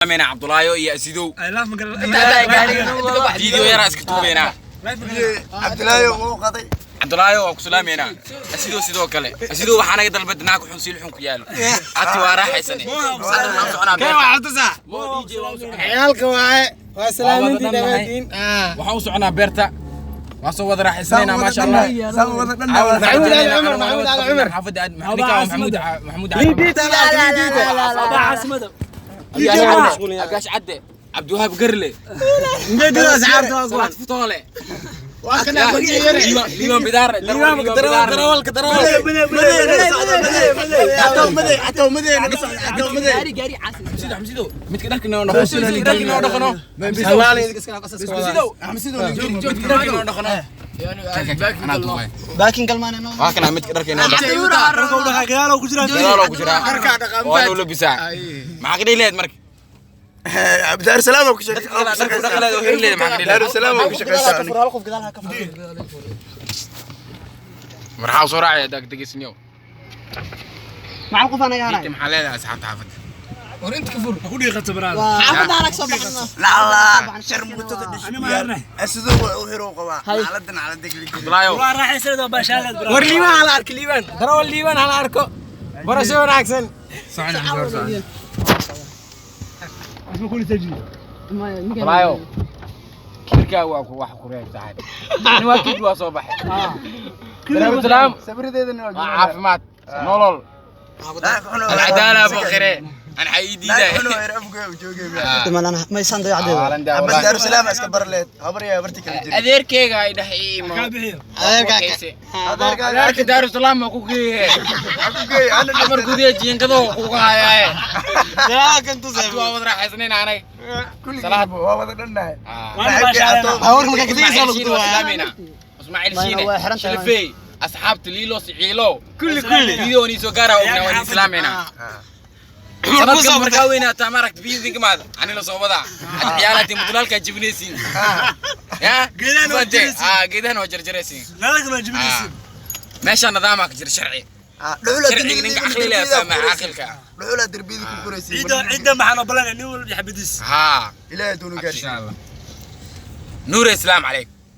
Amina Cabdulaayo iyo Asidow video yaraa iska tuubeynaa. Cabdilaayo wuu qaday. Cabdulaayo waa ku salaameynaa. Asidow sidoo kale. Asidow waxaa naga dalbad naag xun siil xun ku yaalo. Ati waa raaxaysane. Hadda waxaan u soconaa beerta. Mo DJ waan u soconaa. Ciyaalka waaye, waa salaamintii dhammaantiin. Waxaan u soconaa beerta. Waan soo wada raaxaysanaynaa, maasha Allah. Saan wada dhan. Maxamuud Ali Cumar, Maxamuud Ali Cumar. Xaafadda aad ninka waa Maxamuud Maxamuud Ali. Agaash Cadde, Cabdiwahaab Garle. Salaad Futoole. Waa kana magaciisa. Liiban Bidaar. Liiban Bidaar. Darawalka, darawalka. Xamsido, Xamsido, midka dharka noo dhaqo. Midka dharka noo dhaqano. Xamsido, midka dharka noo dhaqano. Anaa duubay. Baakin galmaana. Waa kana midka dharka noo dhaqano. Gadaal oo ku jiraa. Waa noo labisaa. Maxaa ka dhihi lahayd marka? Daar Salaam ku shaqeey. Dharka ku dhaqan lahayd oo heli lahayd, maxaa ka dhihi Daar lahayd? Salaam ku shaqeysaa. Hal qof gadaal ha ka furo. Marxaa soo raacaya daag degeysniyow. Macal qof anaga haray. Inta maxaa leedahay asxaabta xaafadda? Xaafadda anag soo baxno. Lacala shar mutada dhish. Asidoo waa u xiro qabaa. Xaaladan xaalada kala. Cabdulaayo. War Liibaan hala arko, Liibaan. Darawal Liibaan hala arko. Barasho wanaagsan. Cabdulaayo. Kibirkaa waa ku wax ku reeb saaxiib. Ani waa kibir waa soo baxay. Daaru Salaam Sabrideedana waa caafimaad, nolol. Alcadaala boqire. Aan xayidiiday. Maysan dayacdeeda. Daar Salaam iska barleed. Habar yaa barti kala jira. Adeerkeyga ay dhahay ii imo. Adeerka Daaru Salaam ma ku geeye. Amar gudiya jiinkado kuga hayaaye. Abdi waa wada raaxaysanayn anay. Kulligiin waa wada dhannahay. Hawrka markaa kadegaysaa lagu Ismaaciil Shiine waa duwaa. salaameynaa. Ismaaciil Shiine, Waa xiran tahay. Shalifey, asxaabta Liilo Siciilo. Kulli kulli. Video ni soo gaara ogna waan islaameynaa. Sanadkan markaa weynaataa maaragta biyo idinka maada ani la soo wadaa. Had ciyaalaati mutulaalkaa jibinaysiin. Ya? Geedahan waa jarjaraysiin. Geedahan waa jarjaraysiin. Meeshaan nidaamaa ka jira, sharci. Sharciga ninka caqli leh fahma caaqilka. Dhuxula darbiyada ku koraysa. Haa. Ilaahay doonu gaarsiiyo. Nuur Islaam calayk.